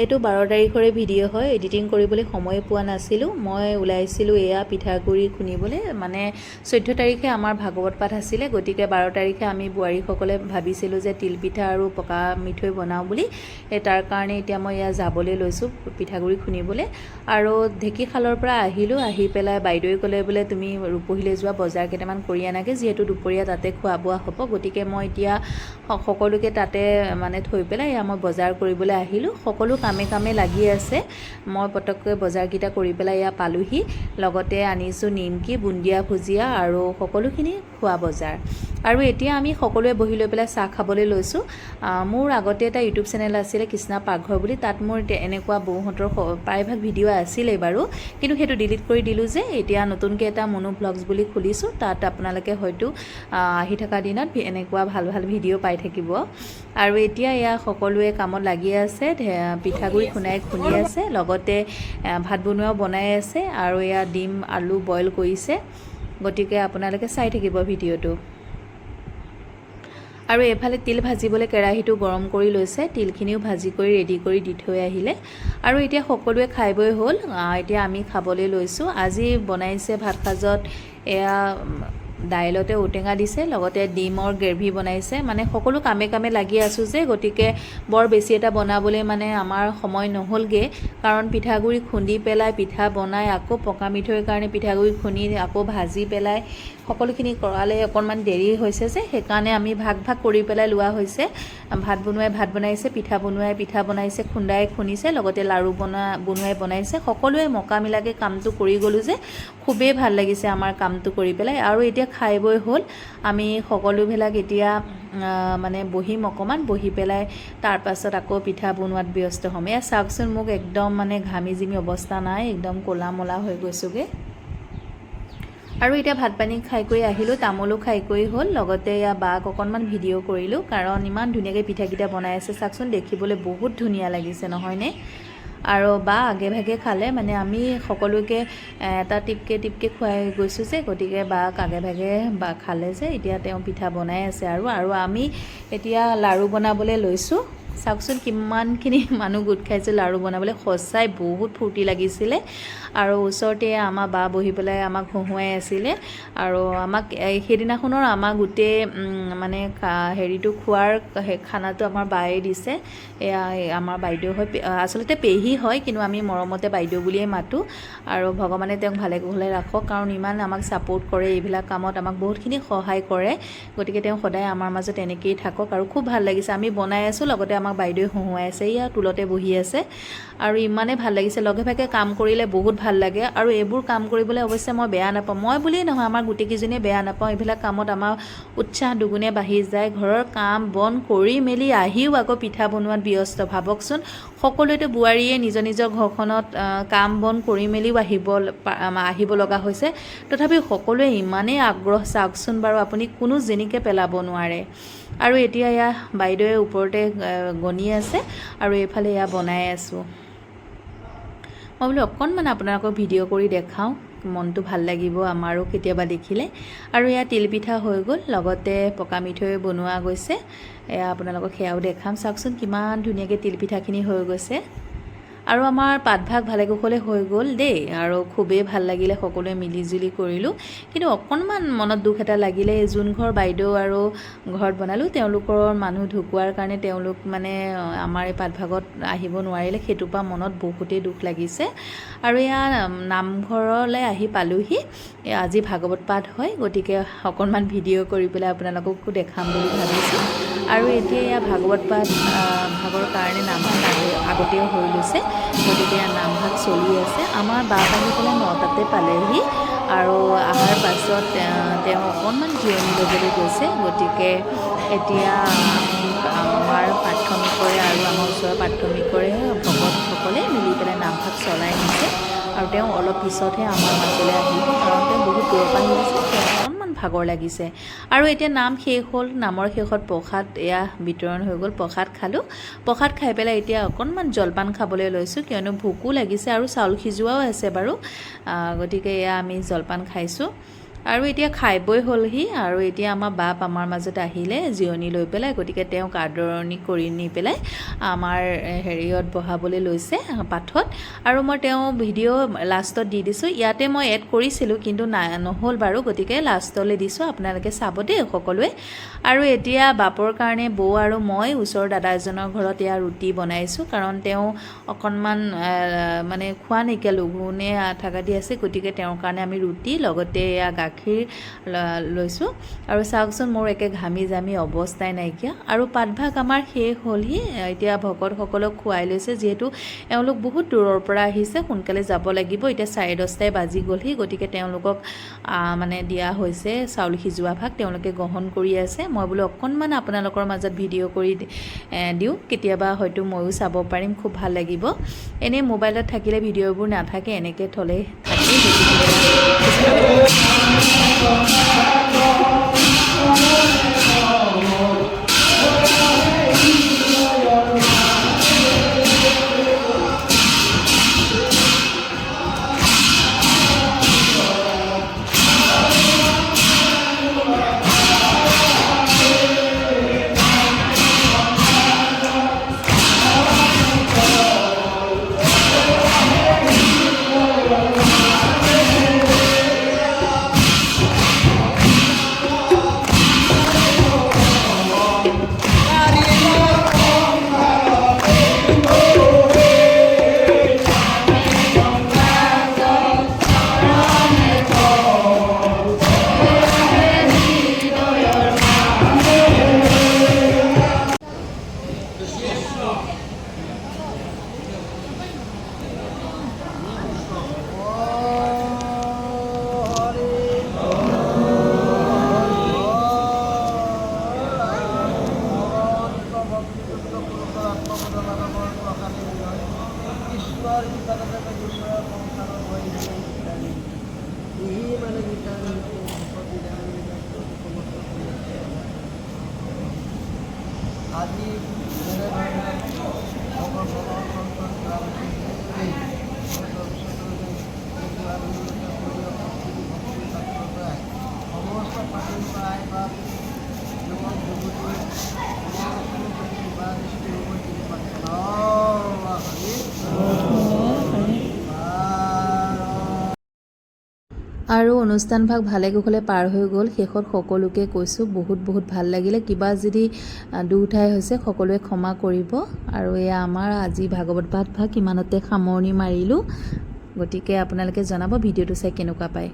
এইটো 12 তাৰিখৰে ভিডিঅ' হয়। এডিটিং কৰিবলৈ সময় পোৱা নাছিলোঁ। মই ওলাইছিলোঁ এয়া পিঠাগুড়ি খুন্দিবলৈ। মানে 14 তাৰিখে আমাৰ ভাগৱত পাঠ আছিলে, গতিকে 12 তাৰিখে আমি বোৱাৰীসকলে ভাবিছিলোঁ যে তিলপিঠা আৰু পকা মিঠৈ বনাওঁ বুলি। এই তাৰ কাৰণে এতিয়া মই এয়া যাবলৈ লৈছোঁ পিঠাগুড়ি খুন্দিবলৈ। আৰু ঢেঁকীশালৰ পৰা আহিলোঁ। আহি পেলাই বাইদেৱে ক'লে বোলে, তুমি ৰূপহীলৈ যোৱা, বজাৰ কেইটামান কৰি আনাগৈ, যিহেতু দুপৰীয়া তাতে খোৱা বোৱা হ'ব। গতিকে মই এতিয়া সকলোকে তাতে মানে থৈ পেলাই এয়া মই বজাৰ কৰিবলৈ আহিলোঁ। সকলো কামে কামে লাগি আছে। মই পটককৈ বজাৰকেইটা কৰি পেলাই এয়া পালোহি। লগতে আনিছোঁ নিমকি, বুন্দিয়া, ভুজিয়া আৰু সকলোখিনি খোৱা বজাৰ। আৰু এতিয়া আমি সকলোৱে বহি লৈ পেলাই চাহ খাবলৈ লৈছোঁ। মোৰ আগতে এটা ইউটিউব চেনেল আছিলে কৃষ্ণা পাকঘৰ বুলি। তাত মোৰ এনেকুৱা বৌহঁতৰ প্ৰায়ভাগ ভিডিঅ' আছিলেই বাৰু, কিন্তু সেইটো ডিলিট কৰি দিলোঁ যে। এতিয়া নতুনকৈ এটা মনু ভ্লগছ বুলি খুলিছোঁ। তাত আপোনালোকে হয়তো আহি থকা দিনত এনেকুৱা ভাল ভাল ভিডিঅ' পাই থাকিব। আৰু এতিয়া এয়া সকলোৱে কামত লাগি আছে। পিঠাগুড়ি খুন্দাই খুন্দি আছে, লগতে ভাত বনোৱাও বনাই আছে আৰু এয়া ডিম আলু বইল কৰিছে। গতিকে আপোনালোকে চাই থাকিব ভিডিঅ'টো। আৰু এইফালে তিল ভাজিবলৈ কেৰাহীটো গৰম কৰি লৈছে। তিলখিনিও ভাজি কৰি ৰেডি কৰি দি থৈ আহিলে। আৰু এতিয়া সকলোৱে খাই বৈ হ'ল। এতিয়া আমি খাবলৈ লৈছোঁ। আজি বনাইছে ভাত সাজত এয়া দাইলতে ঔটেঙা দিছে, লগতে ডিমৰ গ্ৰেভি বনাইছে। মানে সকলো কামে কামে লাগি আছোঁ যে, গতিকে বৰ বেছি এটা বনাবলৈ মানে আমাৰ সময় নহ'লগৈ। কাৰণ পিঠাগুড়ি খুন্দি পেলাই পিঠা বনাই, আকৌ পকা মিঠৈৰ কাৰণে পিঠাগুড়ি খুন্দি আকৌ ভাজি পেলাই সকলোখিনি কৰালে অকণমান দেৰি হৈছে যে, সেইকাৰণে আমি ভাগ ভাগ কৰি পেলাই লোৱা হৈছে। ভাত বনোৱাই ভাত বনাইছে, পিঠা বনোৱাই পিঠা বনাইছে, খুন্দাই খুন্দিছে, লগতে লাড়ু বনোৱাই বনাইছে। সকলোৱে মকামিলাকৈ কামটো কৰি গ'লোঁ যে, খুবেই ভাল লাগিছে আমাৰ কামটো কৰি পেলাই। আৰু এতিয়া খাই বৈ হ'ল। আমি সকলোবিলাক এতিয়া মানে বহিম অকণমান, বহি পেলাই তাৰপাছত আকৌ পিঠা বনোৱাত ব্যস্ত হ'ম। এয়া চাওকচোন মোক, একদম মানে ঘামি জিমি অৱস্থা নাই, একদম ক'লা মলা হৈ গৈছোগৈ। আৰু এতিয়া ভাত পানী খাই কৰি আহিলোঁ, তামোলো খাই কৰি হ'ল। লগতে এয়া বাক অকণমান ভিডিঅ' কৰিলোঁ, কাৰণ ইমান ধুনীয়াকৈ পিঠাকেইটা বনাই আছে। চাওকচোন, দেখিবলৈ বহুত ধুনীয়া লাগিছে নহয়নে? আৰু বা আগে ভাগে খালে, মানে আমি সকলোকে এটা টিপকে টিপকে খুৱাই গৈছোঁ যে, গতিকে বাক আগে ভাগে বা খালে যে। এতিয়া তেওঁ পিঠা বনাই আছে আৰু আৰু আমি এতিয়া লাড়ু বনাবলৈ লৈছোঁ। চাওকচোন, কিমানখিনি মানুহ গোট খাইছে লাড়ু বনাবলৈ। সঁচাই বহুত ফূৰ্তি লাগিছিলে। আৰু ওচৰতে আমাৰ বা বহি পেলাই আমাক হহুৱাই আছিলে। আৰু আমাক এই সেইদিনাখনৰ আমাৰ গোটেই মানে হেৰিটো খোৱাৰ খানাটো আমাৰ বায়ে দিছে। এয়া এই আমাৰ বাইদেউ হয়, আচলতে পেহী হয়, কিন্তু আমি মৰমতে বাইদেউ বুলিয়ে মাতোঁ। আৰু ভগৱানে তেওঁক ভালে কুশলে ৰাখক, কাৰণ ইমান আমাক ছাপোৰ্ট কৰে, এইবিলাক কামত আমাক বহুতখিনি সহায় কৰে। গতিকে তেওঁ সদায় আমাৰ মাজত এনেকেই থাকক। আৰু খুব ভাল লাগিছে। আমি বনাই আছোঁ, লগতে আমাক বাইদেৱে হহুৱাই আছে, এয়া টুলতে বহি আছে। আৰু ইমানেই ভাল লাগিছে। লগে ভাগে কাম কৰিলে বহুত ভাল লাগে। আৰু এইবোৰ কাম কৰিবলৈ অৱশ্যে মই বেয়া নাপাওঁ। মই বুলিয়েই নহয়, আমাৰ গোটেইকেইজনীয়ে বেয়া নাপাওঁ। এইবিলাক কামত আমাৰ উৎসাহ দুগুণে বাঢ়ি যায়। ঘৰৰ কাম বন কৰি মেলি আহিও আকৌ পিঠা বনোৱাত ব্যস্ত, ভাবকচোন। সকলোৱেতো বোৱাৰীয়ে নিজৰ নিজৰ ঘৰখনত কাম বন কৰি মেলিও আহিব লগা হৈছে। তথাপিও সকলোৱে ইমানেই আগ্ৰহ, চাওকচোন বাৰু আপুনি, কোনো যেনিকে পেলাব নোৱাৰে। আৰু এতিয়া এয়া বাইদেৱে ওপৰতে গণি আছে আৰু এইফালে এয়া বনাই আছোঁ। মই বোলো অকণমান আপোনালোকক ভিডিঅ' কৰি দেখাওঁ, মনটো ভাল লাগিব আমাৰো কেতিয়াবা দেখিলে। আৰু এয়া তিলপিঠা হৈ গ'ল, লগতে পকা মিঠৈ বনোৱা গৈছে। এয়া আপোনালোকক সেয়াও দেখাম। চাওকচোন, কিমান ধুনীয়াকৈ তিলপিঠাখিনি হৈ গৈছে। আৰু আমাৰ পাতভাগ ভালে কুশলে হৈ গ'ল দেই। আৰু খুবেই ভাল লাগিলে, সকলোৱে মিলি জুলি কৰিলোঁ। কিন্তু অকণমান মনত দুখ এটা লাগিলে, যোন ঘৰ বাইদেউ আৰু ঘৰত বনালোঁ, তেওঁলোকৰ মানুহ ঢুকোৱাৰ কাৰণে তেওঁলোক মানে আমাৰ এই পাতভাগত আহিব নোৱাৰিলে। সেইটোৰ পৰা মনত বহুতেই দুখ লাগিছে। আৰু এয়া নামঘৰলৈ আহি পালোহি। এয়া আজি ভাগৱত পাঠ হয়, গতিকে অকণমান ভিডিঅ' কৰি পেলাই আপোনালোককো দেখাম বুলি ভাবিছোঁ। আৰু এতিয়া এয়া ভাগৱত পাঠ ভাগৰ কাৰণে নামভাগ আগতেও হৈ লৈছে, গতিকে নামভাগ চলি আছে। আমাৰ বাপ আহি পেলাই 9টাতে পালেহি। আৰু অহাৰ পাছত তেওঁ অকণমান জিৰণি ল'বলৈ গৈছে। গতিকে এতিয়া আমাৰ প্ৰাথমিকৰে আৰু আমাৰ ওচৰৰ প্ৰাথমিকৰে ভকতসকলে মিলি পেলাই নামভাগ চলাই নিছে। আৰু তেওঁ অলপ পিছতহে আমাৰ মাজলৈ আহিব, কাৰণ তেওঁ বহুত দূৰৰ পৰা আহিছে, তেওঁ অকণমান ভাগৰ লাগিছে। আৰু এতিয়া নাম শেষ হ'ল। নামৰ শেষত প্ৰসাদ এয়া বিতৰণ হৈ গ'ল। প্ৰসাদ খালোঁ। প্ৰসাদ খাই পেলাই এতিয়া অকণমান জলপান খাবলৈ লৈছোঁ, কিয়নো ভোকো লাগিছে আৰু চাউল সিজোৱাও আছে বাৰু। গতিকে এয়া আমি জলপান খাইছোঁ। আৰু এতিয়া খাই বৈ হ'লহি। আৰু এতিয়া আমাৰ বাপ আমাৰ মাজত আহিলে জিৰণি লৈ পেলাই, গতিকে তেওঁক আদৰণি কৰি নি পেলাই আমাৰ হেৰিয়ত বহাবলৈ লৈছে পাঠত। আৰু মই তেওঁ ভিডিঅ' লাষ্টত দি দিছোঁ। ইয়াতে মই এড কৰিছিলোঁ, কিন্তু নাই, নহ'ল বাৰু, গতিকে লাষ্টলৈ দিছোঁ, আপোনালোকে চাব দেই সকলোৱে। আৰু এতিয়া বাপৰ কাৰণে বৌ আৰু মই ওচৰৰ দাদা এজনৰ ঘৰত এয়া ৰুটি বনাইছোঁ, কাৰণ তেওঁ অকণমান মানে খোৱা নাইকিয়া, লঘোণে থকা দি আছে। গতিকে তেওঁৰ কাৰণে আমি ৰুটি লগতে এয়া গাখীৰ লৈছোঁ। আৰু চাওকচোন, মোৰ একে ঘামি জামি অৱস্থাই নাইকিয়া। আৰু পাঠভাগ আমাৰ শেষ হ'লহি। এতিয়া ভকতসকলক খুৱাই লৈছে, যিহেতু এওঁলোক বহুত দূৰৰ পৰা আহিছে, সোনকালে যাব লাগিব। এতিয়া 10:30ই বাজি গ'লহি, গতিকে তেওঁলোকক মানে দিয়া হৈছে চাউল সিজোৱা ভাগ, তেওঁলোকে গ্ৰহণ কৰি আছে। মই বোলো অকণমান আপোনালোকৰ মাজত ভিডিঅ' কৰি দিওঁ, কেতিয়াবা হয়তো ময়ো চাব পাৰিম, খুব ভাল লাগিব। এনেই মোবাইলত থাকিলে ভিডিঅ'বোৰ নাথাকে, এনেকৈ থ'লে থাকে। গতিকে আজি যেনেধৰণে ভগৱান সন্তৰ সমস্ত পাতিৰ পৰাই বা যুৱক যুৱতী কৃপা দৃষ্টি হ'ব তিনি। হৰি। আৰু অনুষ্ঠানভাগ ভালে কুশলে পাৰ হৈ গ'ল। শেষত সকলোকে কৈছোঁ, বহুত বহুত ভাল লাগিলে। কিবা যদি দুঠাই হৈছে, সকলোৱে ক্ষমা কৰিব। আৰু এয়া আমাৰ আজি ভাগৱত পাঠ ভাগ ইমানতে সামৰণি মাৰিলোঁ। গতিকে আপোনালোকে জনাব ভিডিঅ'টো চাই কেনেকুৱা পায়।